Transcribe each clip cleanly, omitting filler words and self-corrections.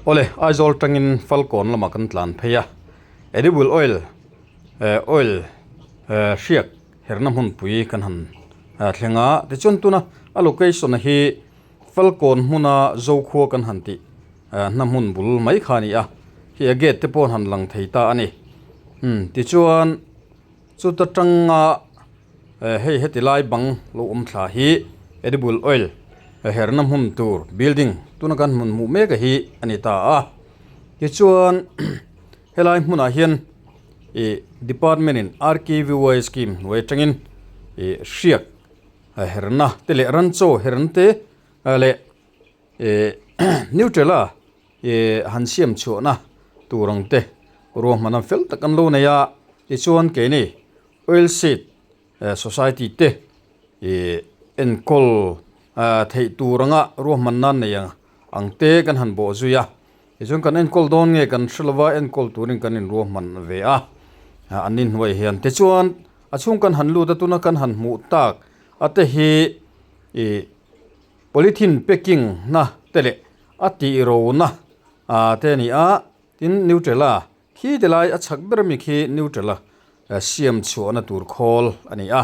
Awle, Aizawl tangin Falkawn lamah kan tlan phei a, edible oil eh oil eh hriak herna hmunpui kan han thleng a, tichuan tuna a location hi Falkawn hmuna Zokhua kan han tih hna hmun bul mai kha a ni a, hei a gate te pawh an han lang thei ta a ni. Umm tichuan chuta tanga hei heti lai bang lo awm thla hi edible oil herna hmun tur building tuna kan hmun hmuh mek a hi a ni ta a tichuan helai hmunah hian ih department in R_K_V_Y scheme hnuai atangin ih hriak herna te leh ran chaw herna te leh ih nutella ih han siam chhuahna tur ang te ruahman ang fel tak an lo nei a tichuan keini Oil seed society te ih enkawl theih tur anga ruahman nan nei ang te kan han bawh zui a, tichuan kan enkawl dawn nge kan hre lova enkawl turin kan inruahman ve a, an inhnuai hian tichuan a chhung kan han lut a tuna kan han hmuh tak a te hi ih polythene packing na te leh a tih ro na te a ni a, tin Nutrela Khi ti lai a chhak ber ami khi neutral a siam chhuahna tur khawl a ni a,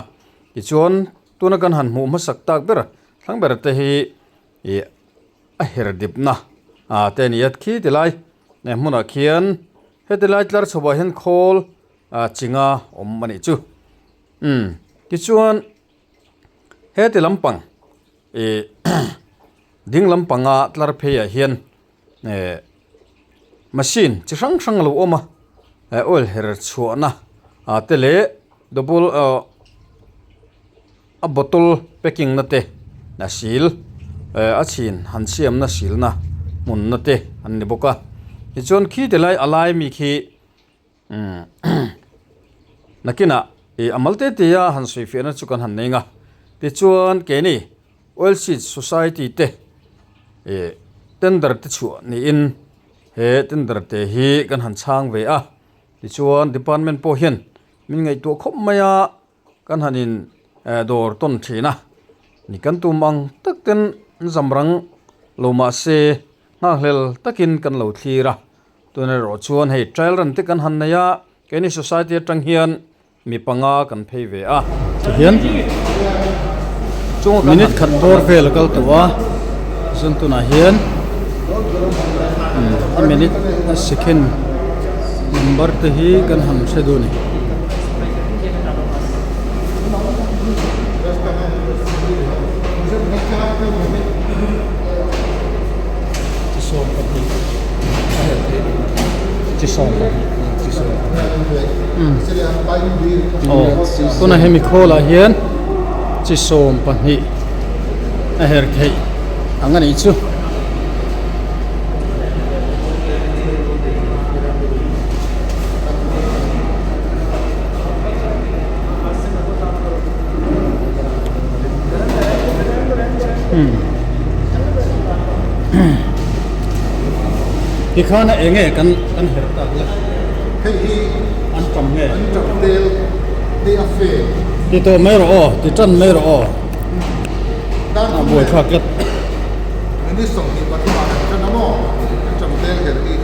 tichuan tuna kan han hmuh hmasak tak ber thlang ber te hi ih a her dipna ah te a ni a, khi ti lai hmunah khian heti lai tlar chho ah hian khawl ah chinga awm a nih chu umm tichuan heti lampang ih ding lampanga tlar phei ah hian. Eh machine chi hrang hrang a lo awm a eh oil her chhuahna ah te leh double ah a bottle packing na te a sil eh a chhin han siamna silna hmun na te an ni bawk a tichuan khi ti lai a lai mi khi umm nakinah ih a mal te te a han sawi fiahna chu kan han nei ang a tichuan keini. Oil Seed Society te ih tender te chhuah niin he tender te hi kan han chhang ve a tichuan department pawh hian min ngaihtuah khawp mai a kan han in eh dawr tawn thin a ni kan tum ang tak ten an zam rang lo mah se nghakhlel takin kan lo thlir a tun erawh chuan hei trial run te kan han nei a keini society atang hian. Mi panga kan phei ve a. Tihian minute khat bawr vel a kal tawh a, chuan tunah hian a minute a second number te hi kan han hre duh a ni. Aw tunah hemi khawlah hian chi 12 a her theih ang a nih chu. Tikhan a enge kan kan her tak le. Hei hi an tam nge? An tam tel hei a fe. Ti tawh mai rawh aw, ti tan mai rawh aw. A buai thlak tlat. Minute 23 ah kan tan a maw? An tam tel her hi.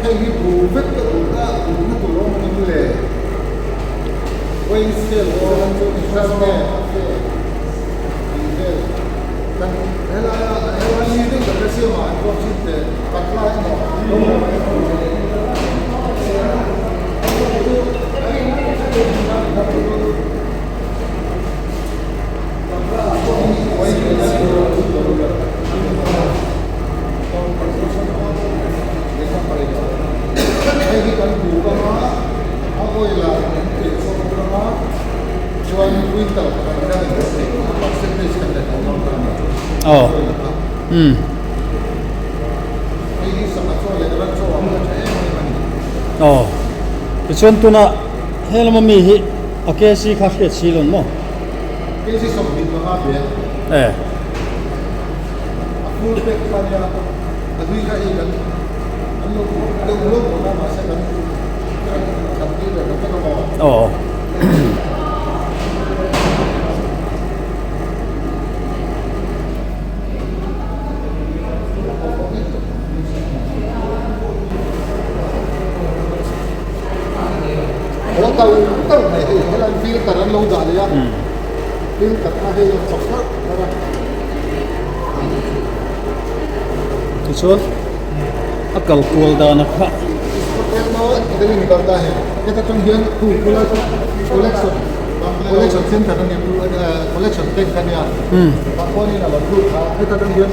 Hei hi bu vek ka duh na duh na tur awm ang le weighing scale chuan inhran nge tih vel kan helaia helai mi deuh tak te siamah an ruak thin teh patla emaw Hei hi kan buk anga a oil ah kan teh chhuak bawk anga chuan quintal pakhat hian in rawh thei a percentage kan let ang a ni oil a kha hei hi sangha chaw leh ran chaw ah pawh a tha em em a ni. Aw tichuan tuna he lama mi hi a kc kha hriat si lo maw? Kc 25 bag. E. A full pack kha nia a hlui kha hei kan an lo deuh lawk bawk a mahse kan kan tir leh ta vek a maw. Aw. Lo kal kal mai hei helai filter an lo dah leh a filter kha hei a chawk tharh tharh a. Tichuan a kal kual dan a kha. Heta tang hian khu khulai chu collection collection center a ni collection tank a nia tah pawhin a lo lut a heta tang hian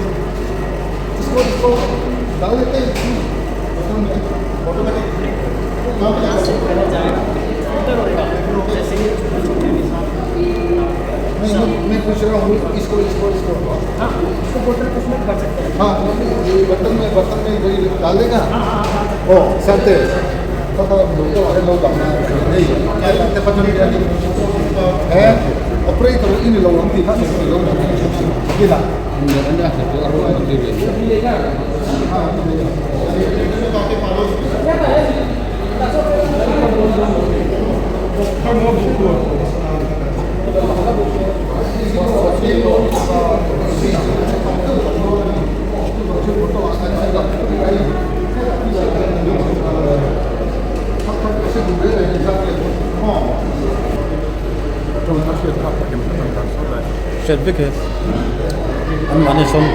Hriat vek e an mahni sawn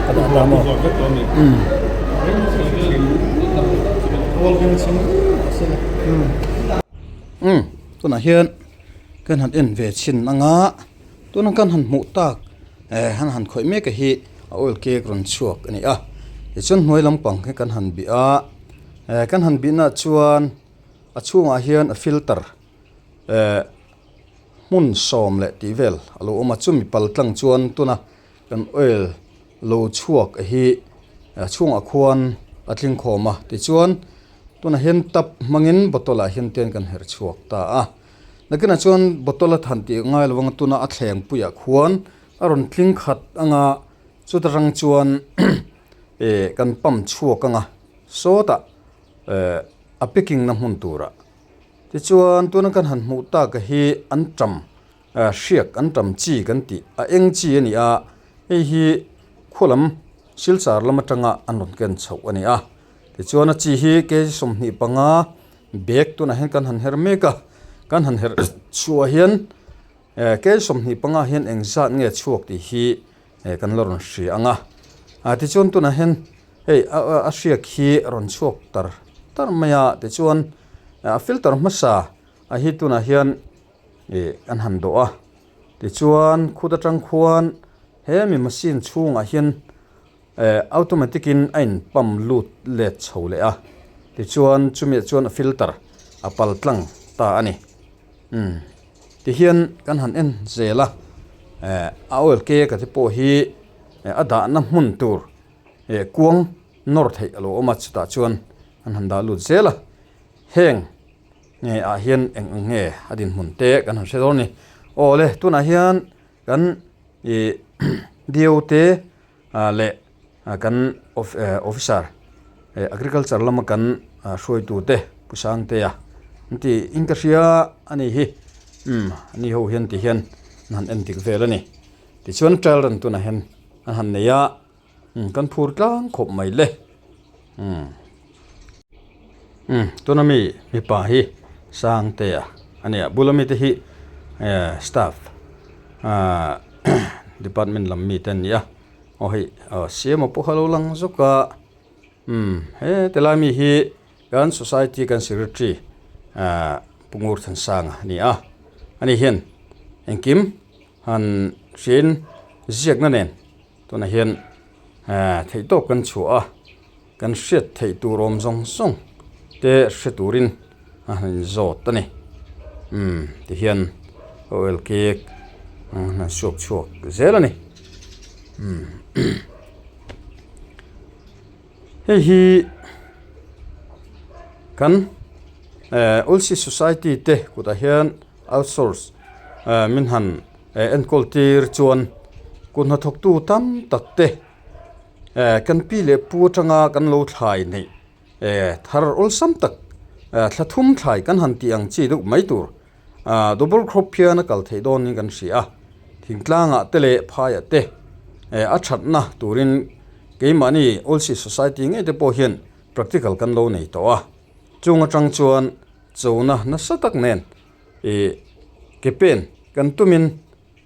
a dah ta maw umm tunah hian kan han en ve chhin anga tuna kan han hmuh tak eh han han khawih mek a hi a oil cake rawn chhuak a ni a tichuan hnuai lampang hi kan han bih a eh kan han bih naah chuan a chhungah hian a filter eh hmun sawm leh tih vel a lo awm a chumi pal tlang chuan tuna kan oil lo chhuak hi a chhungah khuan a tling khawm a tichuan tunah hian tap hmangin bottle ah hian ten kan herh chhuak ta a nakinah chuan bottle a than tih ngai lo ang tuna a thleng puiah khuan a rawn tling khat anga chuta tang chuan eh kan pump chhuak anga sawtah eh a packing na hmun turah. Tichuan tuna kan han hmuh tak hi antam hriak antam chi kan tih a eng chi a ni a, hei hi khualam silchar lam atanga an rawn ken chhoh a ni a. Tichuan a chi hi kg 25 bag tunah hian kan han her mek a, kan han her chhuah hian kg 25 hian engzat nge chhuak tih hi kan la rawn hria ang a. Tichuan tunah hian hei a hriak hi a rawn chhuak tar tar mai a, tichuan a filter hmasa a hi tunah hian ih an han dawh a, tichuan khut atang khuan hemi machine chhungah hian eh automatic in a in pump lut let chho leh a, tichuan chumi ah chuan a filter a pal tlang ta a ni umm tihian kan han en zel a eh a oil cake a te pawh hi a dahna hmun tur eh kuang nawr theih a lo awm a chutah chuan an han dah lut zel a heng. ah hian eng ang nge a dinhmun te kan han hre dawn a ni. Aw le tunah hian kan ih deo te leh kan officer agriculture lama kan hruaitu te Pu Sangtea an tih in ka hria a ni hi umm ani ho hian ti hian an han en dik vel a ni tichuan trial run tunah hian an han nei a umm kan phur tlang khawp mai le umm umm tuna mi mipa hi Sangtea a ni a bula mite hi eh staff ahh department lam mite an ni a aw hei aw siama pawh a lo lang zawk a umm he tilai mi hi kan society kan secretary ahh Pu Ngurthansanga a ni a ani hian engkim han hriain ziakna nen tunah hian ehh theih tawk kan chhuah a kan hriat theih tur awm zawng zawng te hre turin a han inzawt a ni umm tihian oil cake an han suak chhuak zel a ni umm hei hi kan ehh ulsi society te kutah hian outsource ehh min han enkawl tir chuan kut hnathawktu tam tak te ehh kan pi leh pu atanga kan lo thlai neih ehh thar awlsam tak ehh thla thum thlai kan han tih ang chi deuh mai tur ahh double crop hian a kal theih dawn in kan hria a thingtlangah te leh phaiah te ehh a thatna turin keimahni Olsi society ngei te pawh hian practical kan lo nei tawh a chung atang chuan chona nasa tak nen ih ke pen kan tumin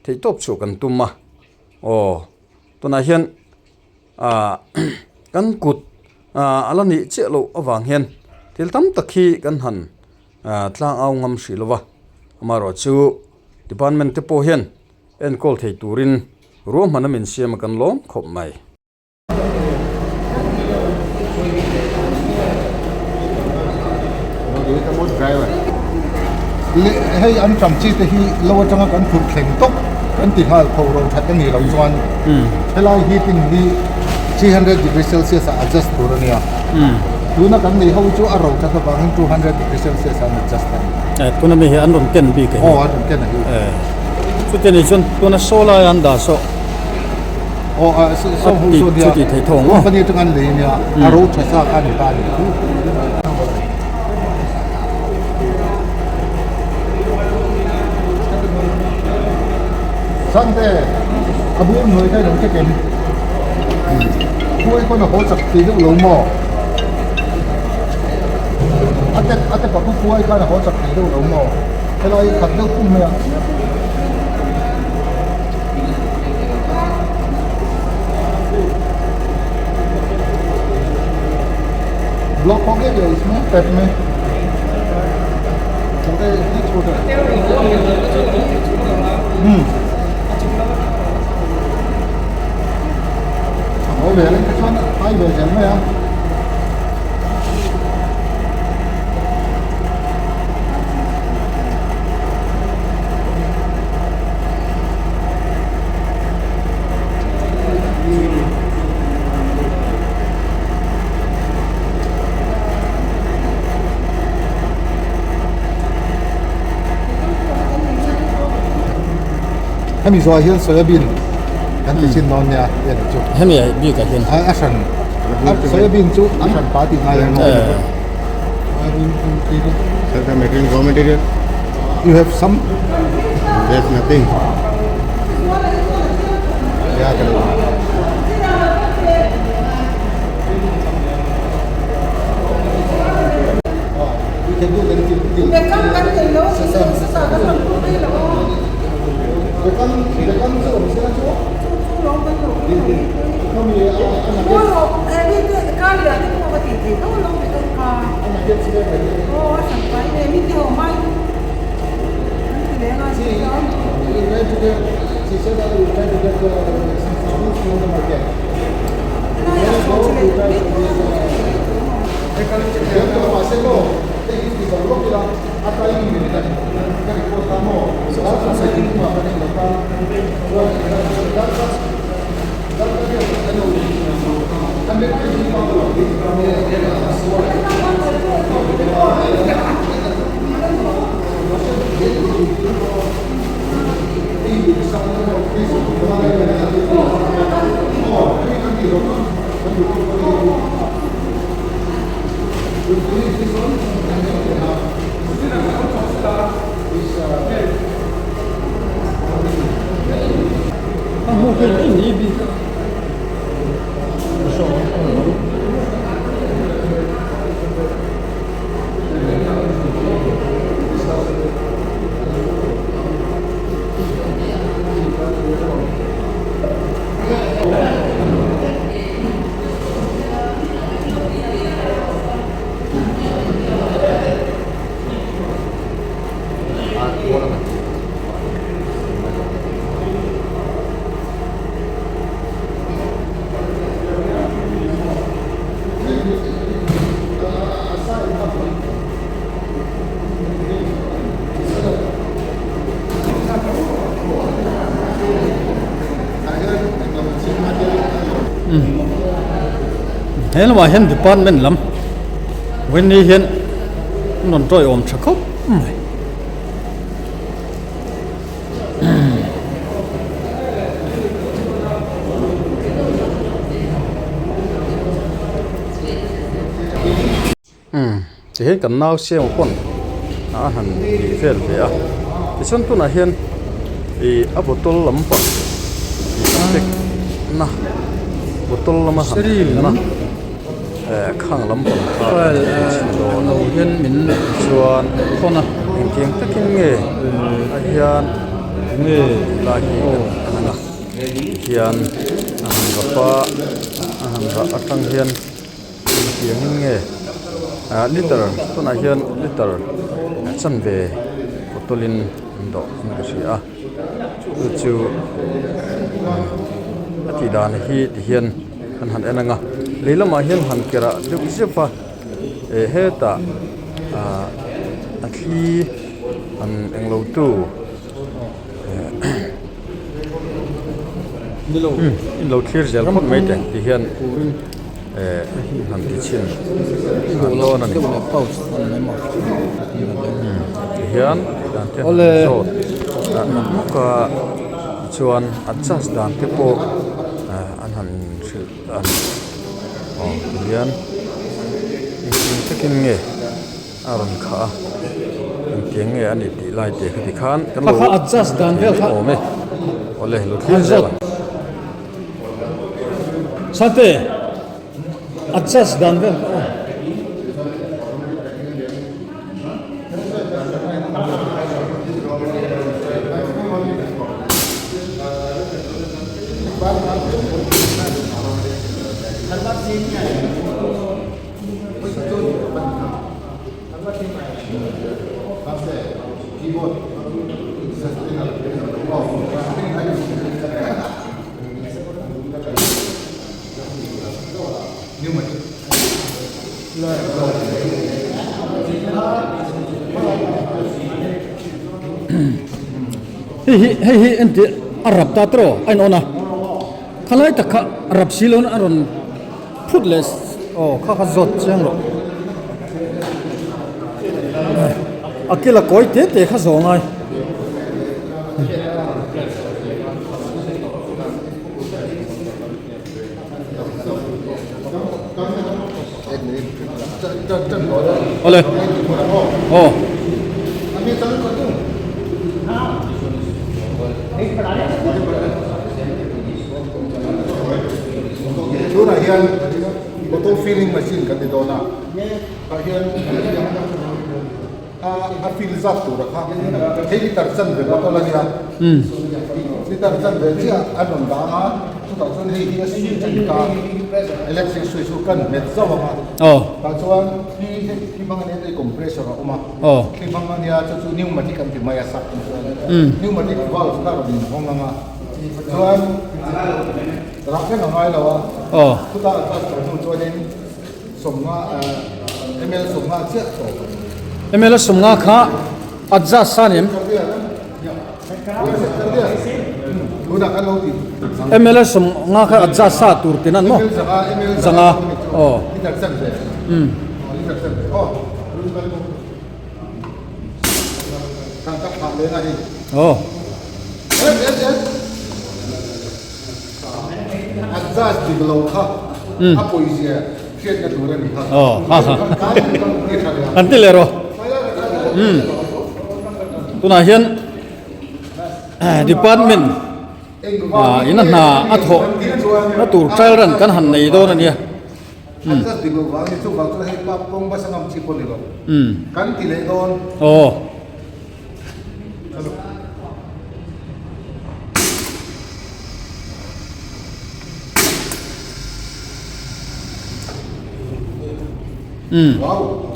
theihtawp chhuah kan tum a aw tunah hian ah kan kut ah a la nih chiah loh avang hian thil tam tak hi kan han ah tlang au ngam hrih lo va amaherawh chu department te pawh hian enkawl thei turin ruahman a min siam a kan lawm khawp mai. Hei an ṭam chi te hi lo aṭanga kan phurh thleng tawp kan ti nghal pho ro ṭhat a nih loh chuan helai heating hi 300 degree celsius ah adjust tur a nia tuna kan nei ho chu a ro ṭhat avangin 200 degree celsius ah an adjust a ni. Tuna mi hi an rawn ken bik a hi. Aw an rawn ken a hi. Chuti a nih chuan tuna saw laia an dah saw. Chuti thei tho ang aw. Company atanga an lei nia a ro tha sa kha a ni ta a ni. Sangte a bur hnuai kha i lo check em? Khuai pawn a haw chak thei deuh lo maw? A te a te paku khuai khan a haw chak thei deuh lo maw? Helai khat deuh pum mai a. Block हो गया क्या इसमें पेट में छोटे इतने छोटे हो गया लेकिन आई भेजन में यार Hemi zawh hian soybean kan ti chin dawn nia tih a ni chu. Hemi bikah hian. A hran soybean chu a hran pa tih ngai ang. Sir, the material, raw material. You have some? There's nothing. Yeah, correct. He lamah hian department lam vawiin hian an rawn tawiawm tha khawp mai. Umm tihian kan nau siam pawn a han tih vel ve a tichuan tunah hian ih a bottle lampang ih a pack na bottle lama han na eh khang lampang kha a chhin dawn a tichuan engtiang takin nge a hian nge lai hi kan en ang a tihian a han rap a a han rah atang hian. Engtiangin nge ah liter tunah hian liter chanve bottle in an dawh in ka hria a chu chu a tih dan hi ti hian kan han en ang a lei lamah hian han kerah deuh zeuh a eh hetah ah a thli han englo tu. In lo thlir zel phawt mai teh ti hian eh han ti chhin an dawn a ni ti hian dan te han zawt ah nawk nawk a tichuan adjust dan te pawh an han hrilh a ni aw ti hian engtin takin nge. A rawn khah a, engtiang nge a nih tih lai te kha ti khan kan lo adjust dan vel kha awm e. Awle lo thlir zel ang. Sate adjust dan vel kha aw. Hei hi hei hi entir a rap ta tawh a in on a khalai tak kha rap si lo in a rawn. Phut leh aw kha kha zawt chiang loh a kil a kawi te te kha zawh ngai. Awle aw. Tunah hian bottle filling machine kan ti dawn a, tah hian a fill zat tura kha hei liter chanve bottle a nia, liter chanve chiah a rawn dang a, chutah chuan hei hi a switch a ni ta, electric switch chu kan hmet zauh ang a, tah chuan thli hei thli hmang a nia hei compressor a awm a, thli hmang a nia chu chu pneumatic an ti mai a sak chuan pneumatic valve kha a rawn inhawng ang a, chuan. Rah reng a ngai lo a, chutah a class tawh hnu chuanin sawmnga ml sawmnga chiah tawp a ni. Ml sawmnga kha adjust a ni em? Ml sawmnga kha adjust sa tur tin an maw? Zanga aw. Aw. Adjust dik lo kha. a pawizia hriatna tur a ni kha. Aw ha ha an ti leh rawh umm tunah hian department ah ina hna a thawh na tur trial run kan han nei dawn a nia. Aw.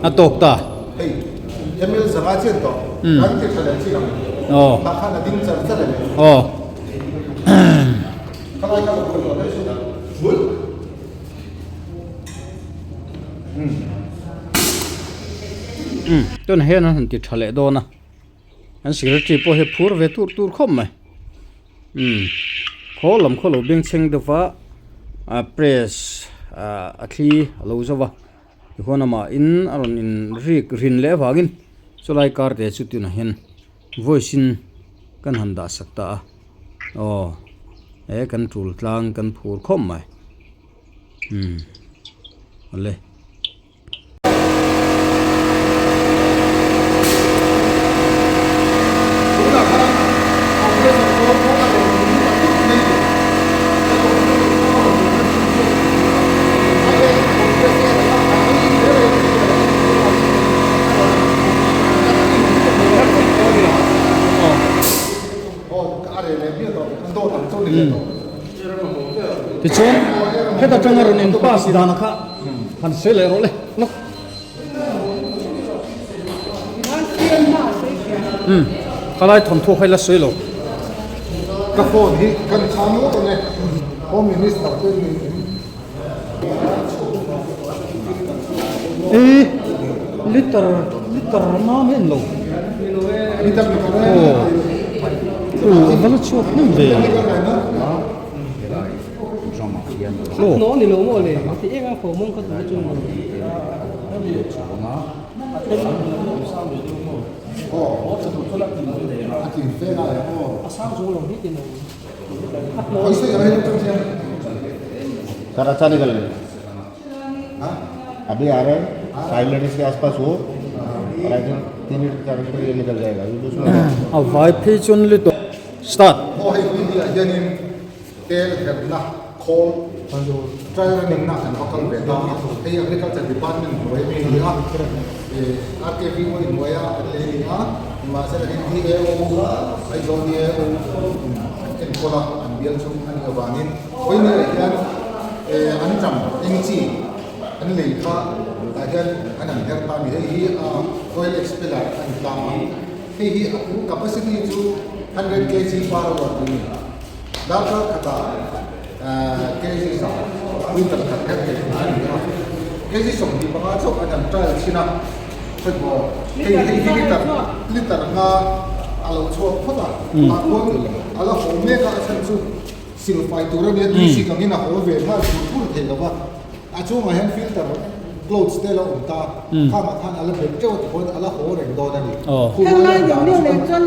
A tawk ta. Aw. Aw. Tun hian an han ti tha leh dawn a. An secretary pawh hi phur ve tur tur khawp mai umm khaw lam khaw lo bengchheng deuh va ah press ah a thli a lo zo va tichuan amah in a rawn in rik rin leh avangin chulai kar te chu tunah hian voice in kan han dah sak ta a aw he kan tul tlang kan phur khawp mai umm awle. Tunah khan Congress a pawl pawh a rawn lut a tut mai ni. Ka Congress a rawn lut a tut zawk ni a. A en Congress en a a ei ber a ei ber a ei ber a a rawn a in lut a ni a. Aw a reh leh miah tawh an dawt ang chu ni leh tawh. Tichuan heta tanga rawn in pass dan kha han sawi leh rawh le lawk. Umm khalai thawmthaw kha ila sawi lo. Ka phone hi kan chhang ngawt ang e Home Minister te ni in. Ei liter liter mam hi an lo. Liter ni lo e. Aw a va la chhuak hnem ve. Sir अच्छा निकल गया अभी आ रहे हैं five litres के आसपास हो और I think तीन लीटर चार लीटर ये निकल जाएगा अभी तो उसमें A vai phei chuan lit start. Aw hei tui hi ah hianin tel herna khawl trial running na kan va kal ve ta a, hei agriculture department hnuai a mi a ni a, RKVY hnuaia an lei a ni a, nimahsela hi DAO Aizawl DAO in an enkawl a, an bial chu a nih avangin vawiin ah hian an ṭang eng chi an lei kha tah hian an han her ta a ni, hei hi oil expeller a ni tlang a. Hei hi a capacity chu 100 kg per hour tih a ni. Darkar khatah kg za quintal khat her thei tur a ni a. Kg 25 chauh an han trial chhin a, khawimaw hei hei hi liter liter nga a lo chhuak phawt a, tah khuan a la haw mek a, a chhan chu silfai tur a nia, tui sik angin a haw ve nghal thur thur thei lo va. A chungah hian filter clothes te a lo awm ta, khangah khan a la bet teuh a ti pawhin a la haw reng dawn a ni. Khum a lan dan chuan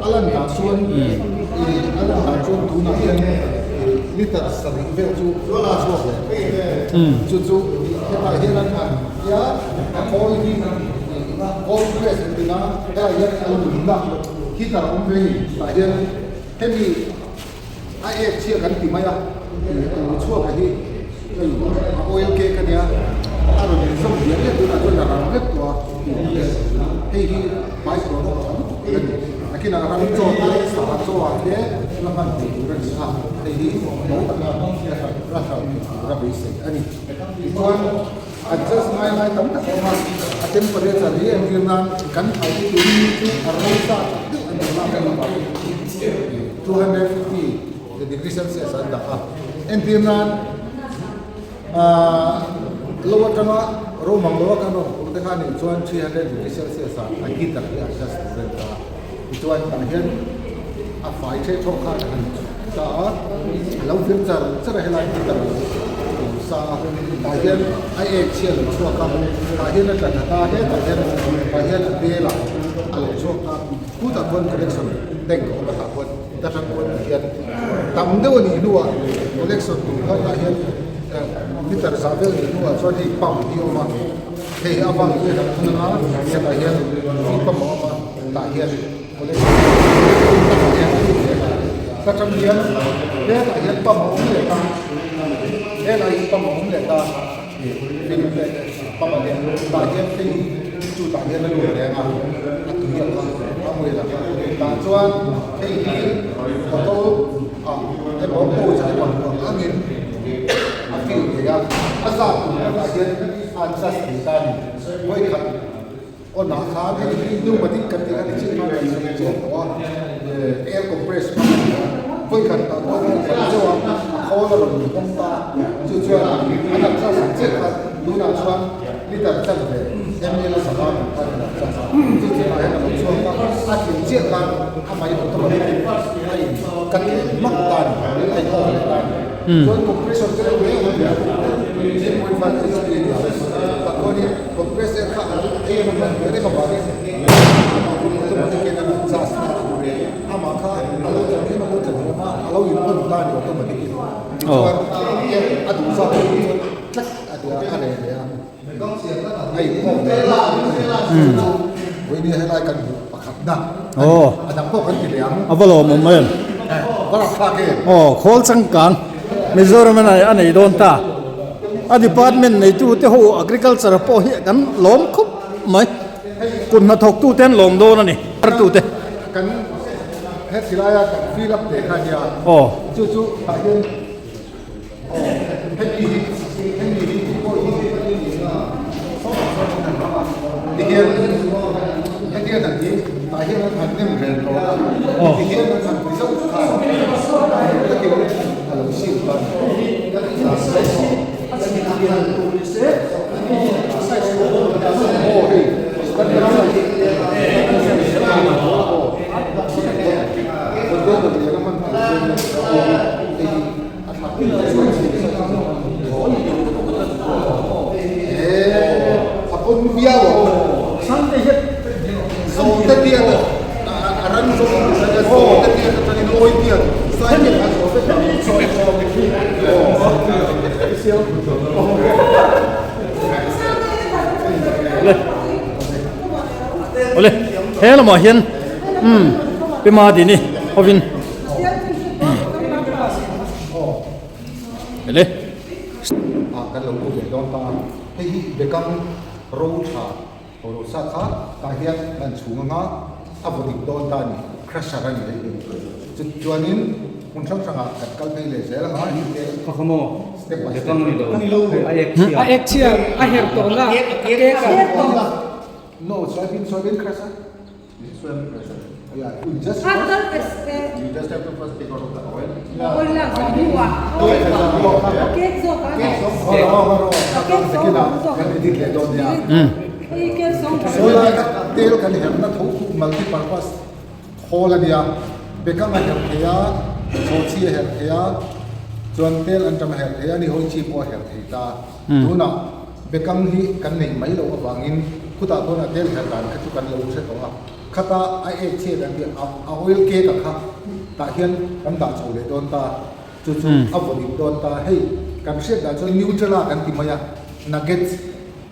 a lan dan chuan a lan dan chuan tunah hian liter sarih vel chu a chhuak leh chu chu hetah hian an han tia a khawl hi cold press an ti na hetah hian a lumna heater a awm ve a ni tah hian hemi A ek chhia kan ti mai a, ih chhuak a hi hei a oil cake a nia, a rawn inzawm diam leh tunah chuan a rang vek tawh a, hei hi hmai product tha lutuk a ni. Nakinah ram chaw te, sangha chaw ah te la hman thei tur a ni a, hei hi no taka la hralh thei tur a beisei a ni. Tichuan adjust ngai ngai tam tak a awm a, a temperature hi entir nan kan phai hi tun chu a ro sa tak deuh a ni lak a ni. 250 degree Celsius an dah a. Entir nan lo atanga romang lo a kan rawn phur te kha nih chuan 300 degree Celsius ah a heater hi a adjust tur a ni ta a. Tichuan tah hian a fai theh thawh khan a han ta a, a lo vir char char a helai heater a lo sa a, tah hian a ek chhia a lo chhuak a, tah hian a tla thla ta hetah hian tah hian a bel ah a lo chhuak ta. Khutah khuan collection tank a awm a tah khuan ta tang khuan hian tam deuh a nih hnuah collection tur kha tah hian. Liter zah vel nih hnuah chuan hei pump hi a awm a, hei a valve hi a lo thun anga hetah hian tui pump a awm a, tah hian ta tang hian hetah hian pump a awm leh ta, helai hi pump a awm leh ta, pump a leh tah hian hei hi chu tah hian a lut reng a, a tui ang kha a oil ang kha tah chuan hei hi bottle ah emaw pouch ah emaw duh ang angin a fill thei a, a zat tur erawh hian a adjust thei ta a ni, vawikhat. Aw nah khan hei hi pneumatic kan tih a ni chiah khan kan sawi chiah tawh a, air compress hmang a ni a, vawikhat tah pawh hian a kal zeuh a, a khawl a rawn hawng ta, chu chuan an adjust ang chiah khan tunah chuan liter chanve ml a sava tih khan an adjust a, chu chu tah hian a lo chhuak a, a tlin chiah khan a mai automatic in a in cut leh hmak ta a ni, a in off leh ta a ni. Chuan compressor te reuh reuh a ni a, 3.5 hp a ni a, tah khuanin Compress air kha a ei a hman ve reng avangin amah hun automatic in a rawn charge ta a, amah kha a lo tlan hian a lo tlan hiam a, a lo in on ta a ni automatic in. Tichuan air a duh zat a nih chuan tlek a ti a, a reh leh a, a in off leh hmak a ni. Chu vawinia helai kan hmuh pakhatna a ni, a dang pawh kan ti leh ang. A va lawmawm em? Va rapthlak em? Aw, khawl changkang Mizoram a nei dawn ta. A department neitu te ho agriculture pawh hi kan lawm khawp mai kut hnathawk tu te an lawm dawn a ni tu te. Kan heti laia kan fill up teh kha nia aw chu chu tah hian aw hemi hi hemi hi tih pawh hi tihian hetian an hi tah hian an han nem rel tawh a tihian an han ti zauh kha takin A lo sil ta ni. Awle he lamah hian umm Pi Madini hovin ele. Ah kan lo lut leh dawn ta a, hei hi bekang ro tha Hawrawsa kha tah hian an chhung anga a vaw dik dawn ta a ni, crusher a ni hei hi. Chu chuanin hmun hrang hrangah kan kal phei leh zel anga step by step. A ek chhia a her tawh la a kek a. No, soybean soybean crusher. Soybean crusher. Yeah, you just you just have to first take out of the oil. Oil lak zawh hnuah a kek zawk a. A kek zawk a zawk. Kan edit leh dawn nia. Solar tel kan herna tho khu multi purpose khawl a nia. Bekang a herh thei a, chhawchhi a herh thei a, chuan tel an tam a herh thei a, ni hawi chi pawh a herh thei ta. Tunah bekang hi kan nei mai loh avangin khutah khawn a tel herh dan kha chu kan lo hre tawh a. Khata a ek chhiat an tih a a oil cake a kha tah hian kan dah chho leh dawn ta, chu chu a vaw dik dawn ta. Hei kan hriat dan chuan Nutella kan ti mai a, nuggets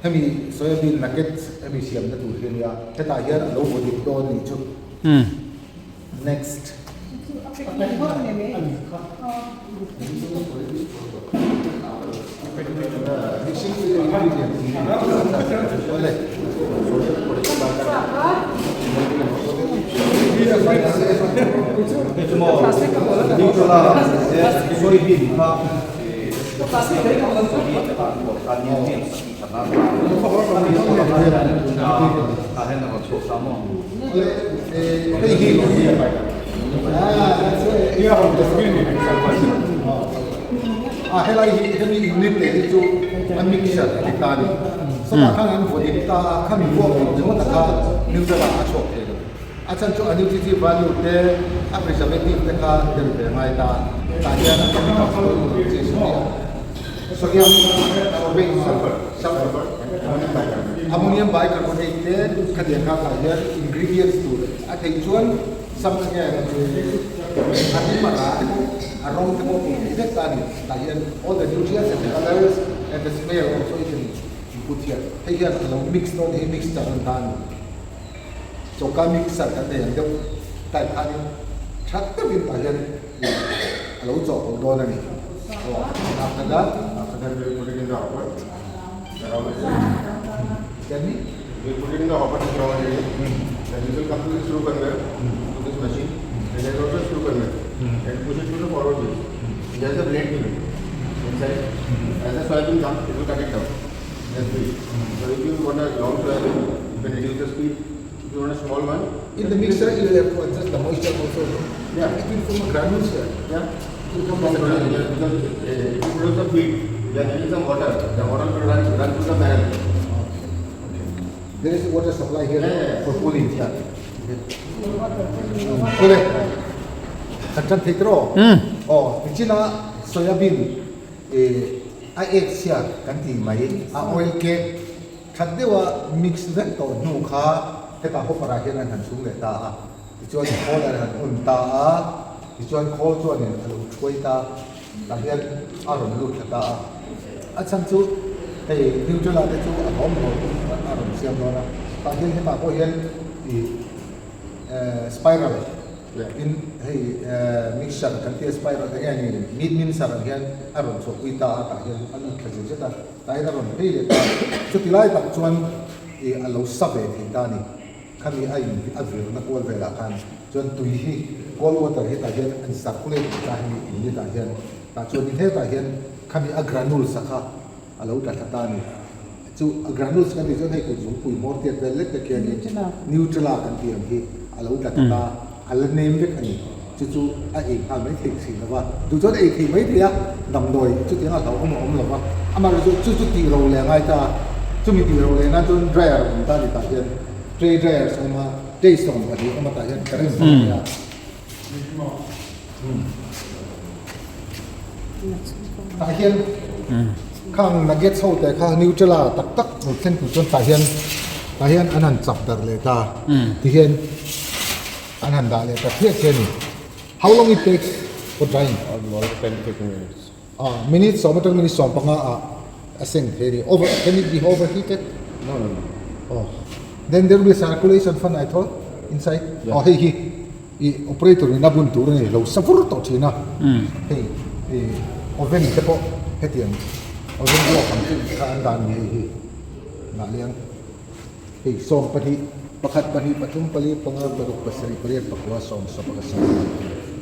hemi soybean nuggets hemi siamna tur hi a nia, hetah hian a lo vaw dik dawn nih chu. Next. A helai hi hemi unit te hi chu a mixer a ni ta a ni. Sawtah khan an vaw dik ta a, khami vuak dik ringawt a kha neutral ah a chhuak thei lo. A chhan chu a nutritive value te a preservative te kha tel ve ngai ta tah hian a chemical pawh hi chi a ni a. Sodium sorbate sulfur sulfur ammonium bicarbonate te khatiang kha tah hian ingredients tur a theih chuan sam enge a rim a rah te pawh a rawng te pawh pawh theih vek ta a ni. Tah hian all the nutrients and the colors. And the smell also you can put here. Hei hian a lo mix dawn hi mixture an ta a ni. Choka mixer kan nei ang deuh type khanin tha deuhin tah hian a lo chawhpawlh dawn a ni. Aw After that, after that we will put it in the hopper. The raw material. Tell me. We will put it in the hopper this raw material. Then we will come to the screw conveyor to this machine. And there is also a screw conveyor. And push it to the forward wheel. There is a blade unit inside. As the soybean comes, it will cut it down. The speed. So if you want a long soybean, you can reduce the speed. If you want a small one, In the mixer you have to adjust the moisture also. Yeah. It will form a granules here. Yeah. It will come Because, down. because if you produce the feed, you are giving some water. The water will run through the barrel. There is water supply here Yeah, yeah, yeah. for cooling. Yeah. Kule. Kan tan thei tro. Aw, tichina soybean eh a ek chhia kan tih mai a oil cake that deuha mix vek tawh hnu kha hetah hopper ah hian an han chhung leh ta a, tichuan khawl an han on ta a, tichuan khawl chuanin a lo thuai ta tah hian a rawn lut thla ta a, a chhan chu hei Nutella te chu a hlawm lo a rawn siam dawn a, tah hian hetah pawh hian ih spiral Tin, hei mixture kan tia spiral eng nge ni meat mincer ang hian a rawn chhuahpui ta a, tah hian a lut thla zet zet a, tah hian a rawn phei leh ta a, chuti lai tak chuan ih a lo sa ve thei ta a ni. Khami a in a virna kual velah khan chuan tui hi cold water hi tah hian an circulate leh ta hemi in ni tah hian tah chuan in hetah hian khami a granules a kha a lo tla thla ta a ni. Chu a granules kan tih chuan hei kut zungpui hmawr tiat vel lek lek hianin Nutella kan tih ang hi a lo tla ta ta, a la nem vek a ni. Chu chu a ei nghal mai thei thin lo va, duh chuan ei thei mai thei a, damdawi chutiang a hlauhawm a awm lo va. Amaherawhchu chu chu tih ro leh a ngai ta a, chumi tih ro leh nan chuan dryer a awm ta a ni tah hian tray dryers a awm a, tray 12 a awm a tah hian current hmang a nia. Tah hian khang nuggets ho te kha Nutella tak tak lo thleng tur chuan tah hian tah hian an han chap darh leh ta ti hian an han dah leh ta thliah thliah a ni. How long it takes for drying? Almost 10 to 15 minutes. Ah, minute sawm atang minute 15 ah a seng thei a ni. Over can it be overheated? No no no. Oh, then there will be circulation fan I thought inside. Oh hei hi. Ih operator in a bun tur a ni lo sa vur tawh thin a, hei ih oven te pawh hetiang oven ruak ang chi kha an dah ni hei hi dah liang hei 12 pakhat pahnih pathum pali panga paruk pasarih pariat pakua sawm sawm pakhat sawm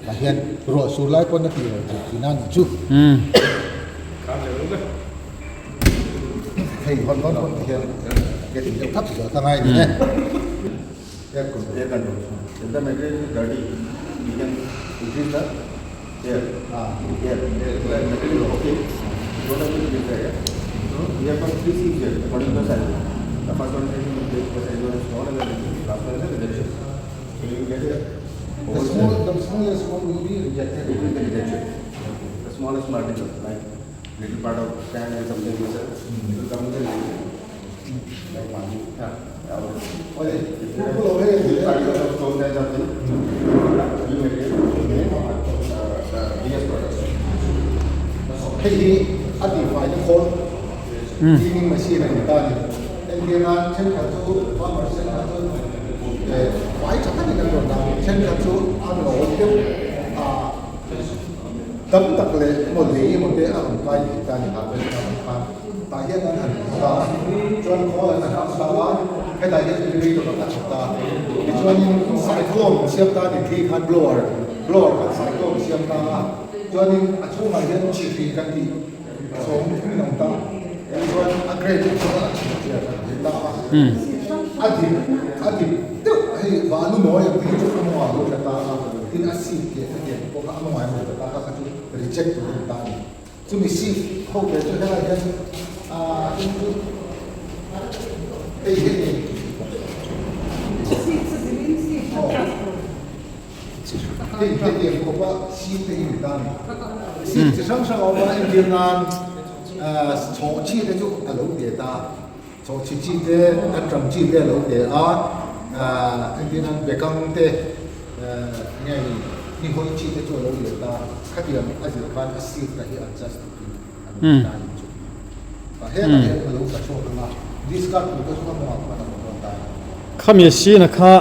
tah hian ruah sur lai pawn a tih lo theih thin a ni chu hei hawn dawn pawn ti hian ke ti deuh thap zawh ta ngai a ni e. Air control. Air control. If the material is dirty, we can increase the air. Ah. Air. Air. The material is okay. You don't have to increase the air. So we have got three sieves here according to the size. The first one is the size one is small and the last one is a rejection. So you will get a The small, the smallest one will be rejected. It will be rejected. The smallest particle, like little part of sand and something inside, it will come in the rejection. Hei hi a tihfaina khawl cleaning machine a ni ta a ni. Entir nan thenkhat chu farmer thenkhat chu fai tha takin an rawn dah a, thenkhat chu a nawl deuh a tam tak leh emaw lei emaw te a rawn kai thei ta a ni harvest na ang khan. Tah hian an han hmu ta a, chuan khawl an han hmu ta a, hetah hian elevator a chhawp ta a, tichuanin cyclone siam ta a ni thli khan blower, blower khan cyclone siam ta a, chuanin a chhungah hian chihri kan tih chhawng thum in a awm ta a, chuan a grade te chuan a chhip chiah kan thei ta a, a dip a dip deuh hei valu mawi ang te hi chu a mawngah lo tla ta a, tin a seat tih a hetiang pawh kha a mawngah emaw tla ta kha kha chu reject tur a ni ta a ni. Chumi seat ho te chu helai hian aaa in chu hei hi a ni. Hei hetiang khawpa seat te hi ni ta a ni. Seat chi hrang hrang a awm a, entir nan aaa chhawh chi te chu a lo te ta a, chhawh chi chi te a ṭang chi te a lo te a, aaa entir nan bekang te aaa enge ni. Ni hawi chi te chu a lo lian ta, khatiang a zir khan a seat na hi adjust tukin an awm ta a ni chu. Hetah hian a lo tla chhuak ang a, discard tur te chu ka mawngah khuan a rawn dawn ta a ni. Khami sina kha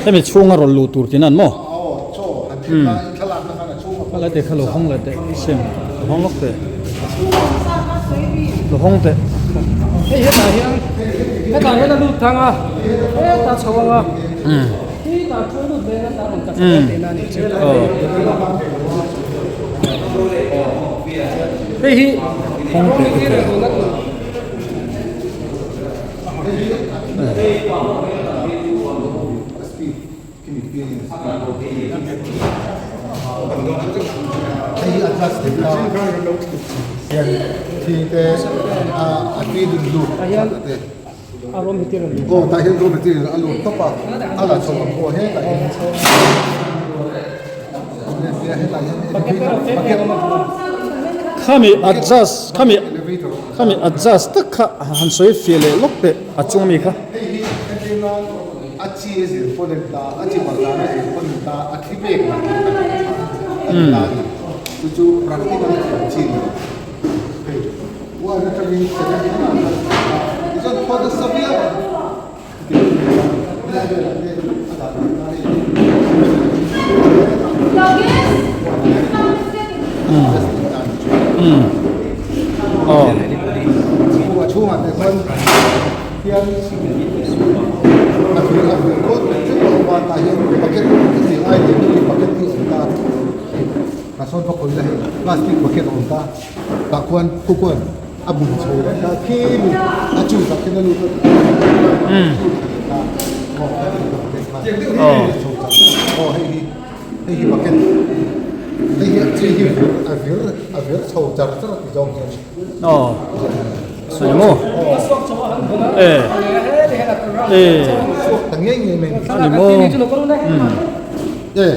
hemi chhunga rawn luh tur tin an maw? Aw, chaw han thlen na i thlalakna khan a chhunga pawh. Lai te kha lo hawng leh teh sem, lo hawng lawk teh. Lo hawng teh. Hei hetah hian hetah hian a lut thang a, hetah chho ang a, khitah chuan lut ve a, tah rawn tla chho a tihna a nih chu. Hei hi Hawng teh te teh. Khami adjust khami khami adjust tak kha han sawi fiah leh lawk teh a chung ami kha. A chi a zir pawn en ta, a chi bal dan a zir pawn en ta, a thi pek dan in kan a ni ta a ni. Chu chu practical a thiam chi ni. Hei, one atangin seven thleng ah khan a, tichuan khua nasa viau ang. Hetiang chu ni a, helai velah te a dah theih ta hei. A chhungah te khuan hian a vir a vir kawt vek a awm a tah hian bucket heti lai leh khi bucket hi a awm ta tah sawn va khawih la hei plastic bucket a awm ta tah khuan khu khuan a bun chho leh ta khi mi a chu tah khian a lut a aw hei hi hei hi bucket hei hi hei hi vir a vir a vir chho char char a ti zawng hian. Aw ani maw e e ani maw um.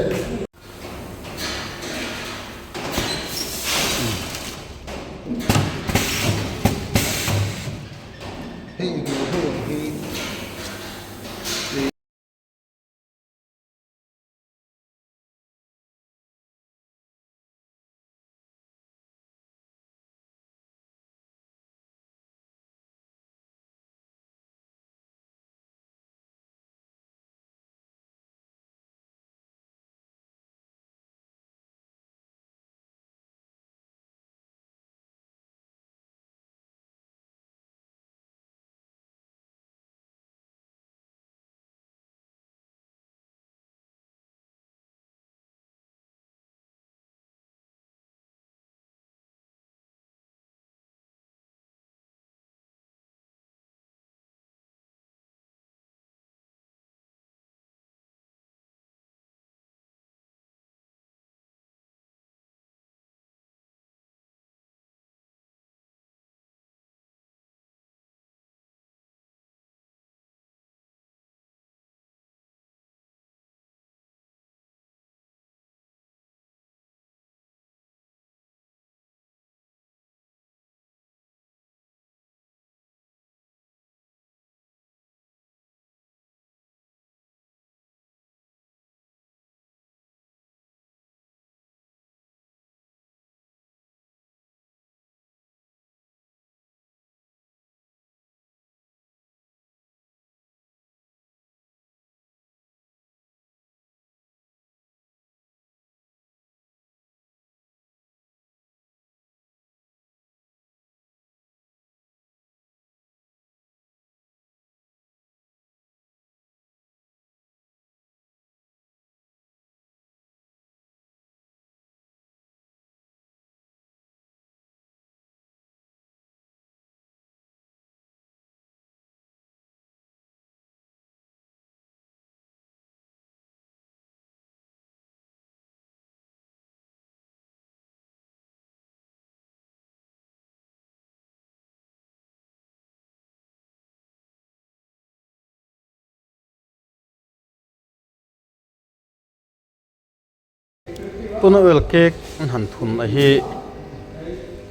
Tuna oil cake an han thun a hi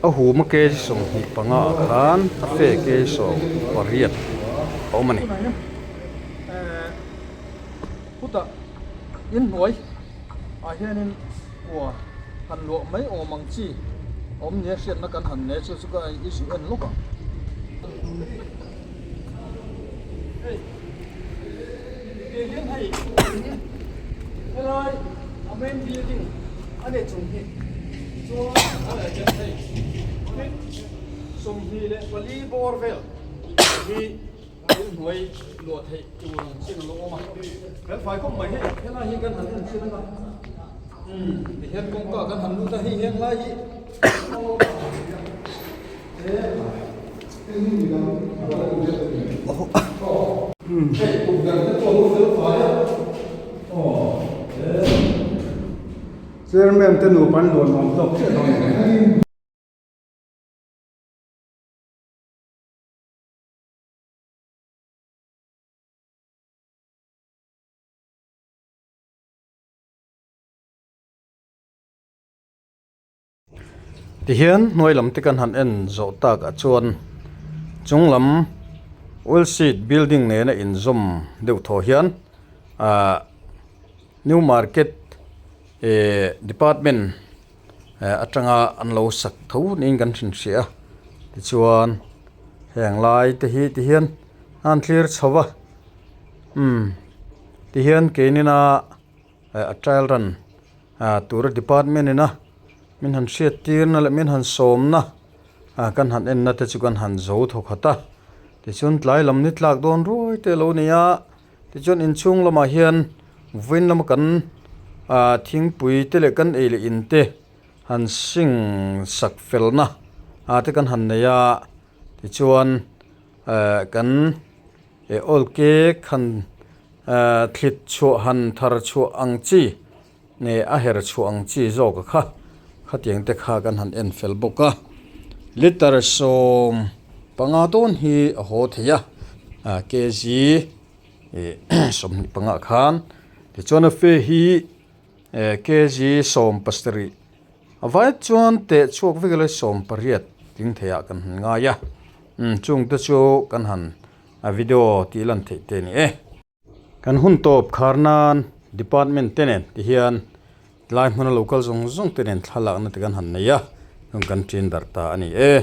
a hum a kg 25 ah khan a fe kg 18 a awm a ni. Chutah inhnuai ah hianin kua han luah mai awm ang chi awm nia hriatna kan han nei chu chu ka i zu en lawk ang. main building a nei chung hi chuan a leh hei feet 24 bawr vel hi in hnuai luah theih tur ang chin a lo awm a kan fai khawp mai hei helai hi kan han en chin anga umm tihian kawngka kan han lut a hei heng lai hi Chairman te nupa an luan awm tawk chiah dawn em? Tihian hnuai lam te kan han en zawh tak ah chuan chung lam oil seed building nena inzawm deuh thaw hian ahh new market ehh department atanga an lo sak tho niin kan hrinhriah a tichuan heng lai te hi tihian a han thlir chho va umm tihian keinin a a trial run ah tura department ina min han hriat tirna leh min han sawmna ah kan han enna te chu kan han zo thaw khat a tichuan tlai lam ni tlak dawn ruai te alo ni a tichuan inchhung lamah hian vawiin lama kan ah thingpui te leh kan ei leh in te han sing sak felna ah te kan han nei a tichuan eh kan eh oil cake han eh thlit chhuah han thar chhuah ang chi nge a her chhuah ang chi zawk a kha khatiang te kha kan han en fel bawk a litre 15 dawn hi a haw thei a ah kg ih 25 khan tichuan a fe hi eh kg 17 a vai chuan teh chhuak vek ila 18 tling thei ah kan han ngai a umm chung te chu kan han a video tih lan theih te a ni e. Kan hun tawp khar nan department te nen ti hian tlai hmuna local zawng zawng te nen thlalakna te kan han nei a, heng kan ṭin darh ta a ni e.